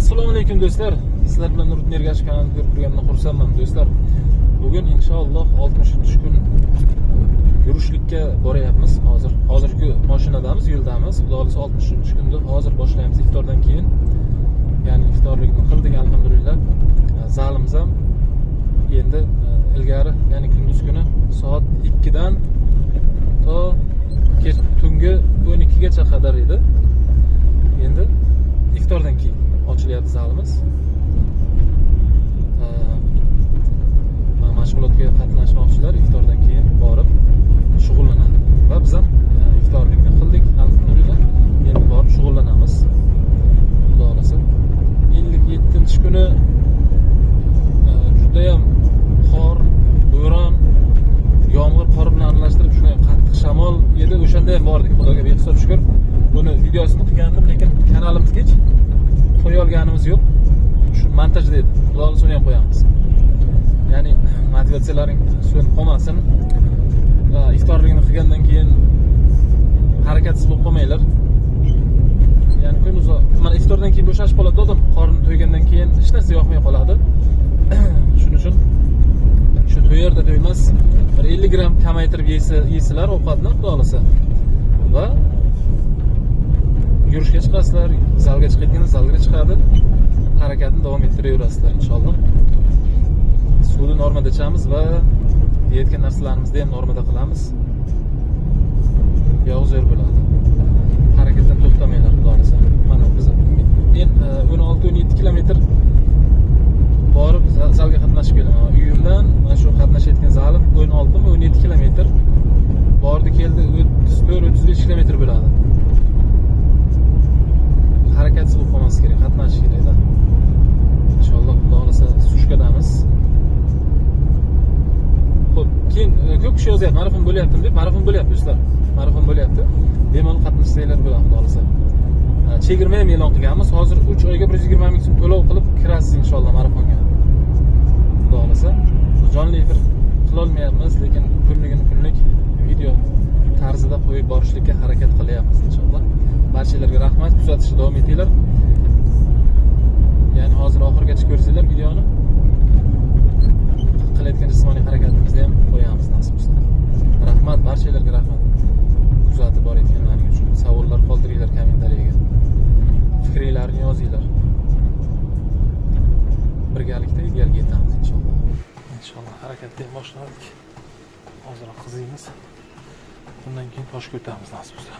Assalomu alaykum, do'stlar. Sizlar bilan Nuriddin Ergashev kanalini ko'rib turganimdan xursandman, do'stlar. Bugun inshaalloh 60-kun yurishlikka boryapmiz. Hozir hozirgi mashinadamiz, yo'ldamiz. Xudo xohlasa, 60-kunda hozir boshlaymiz iftordan keyin. Ya'ni iftorlikni qildik, alhamdulillah. Zalimiz ham endi ilgari, ya'ni kunduz kuni soat 2 dan to kech tungi 12 gacha qadar edi. Endi iftordan keyin ochilyapti zalimiz. Mana mashg'ulotga qatnashmoqchilar iftordan keyin borib shug'ullanadi va biz ham iftorlikni qildik, alhamdulillah. Endi borib shug'ullanamiz, xudo xohlasa. 57-kuni judayam qor, bo'ron, yomg'ir, qor bilan aralashtirib shunday qattiq shamol edi. O'shanda ham bordik, Xudoga behisob shukur. Buni videosini qilgandim, lekin kanalimizga hech qo'ya olganimiz yo'q, shu montajda edi. Xudo xohlasa, uni ham qo'yamiz. Ya'ni motivatsiyalaring so'nib qolmasin. Iftorlikni qilgandan keyin harakatsiz bo'lib qolmanglar. Ya'ni kun uzoq, mana iftordan keyin bo'shashib qoladi odam, qorni to'ygandan keyin hech narsa yoqmay qoladi. Shuning uchun shu to'yarda to'ymas bir 50 gramm kamaytirib yeysilar ovqatni, xudo xohlasa, va yurishga chiqasizlar. Zalga chiqayotganda zalga chiqadi, harakatni davom ettiraverasizlar, inshaalloh. Suvni normada ichamiz va yeyotgan narsalarimizni ham normada qilamiz, yog'i zo'r bo'ladi. Harakatdan to'xtamanglar, xudo xohlasa. Mana biz men 16-17 kilometr borib zalga qatnashib kelaman. Uyimdan mana shu qatnashayotgan zalim 16 mi, 17 kilometr, bordi keldi 34-35 kilometr bo'ladi. Harakatsiz bo'lib qolmaslik kerak, qatnashish kerakda, inshaalloh. Xudo xohlasa, сушка damiz. Ho'p, keyin ko'p kishi yozyapti, marafon bo'lyaptimi deb. Marafon bo'lyapti, do'stlar, marafon bo'lyapti, bemalol qatnashsanglar bo'ladi, xudo xohlasa. Chegirma ham e'lon qilganmiz. Hozir 3 oyga 120 000 so'm to'lov qilib kirasiz, inshaalloh, marafonga, xudo xohlasa. Jonli efir qilolmayapmiz, lekin kunligini kunlik video tarzida qo'yib borishlikka harakat qilyapmiz, inshaalloh. Barchalarga rahmat, kuzatishda davom etinglar. Ya'ni hozir oxirigacha ko'rsanglar videoni, qilayotgan jismoniy harakatimizni ham qo'yamiz, nasib bo'lsa. Rahmat, barchalarga rahmat kuzatib borayotganlaring uchun. Savollar qoldiringlar kommentariyaga, fikringlarni yozinglar. Birgalikda idealga yetamiz, inshaalloh. Inshaalloh, harakatni ham boshladik, ozroq qiziymiz, undan keyin toshga o'tamiz, nasib bo'lsa.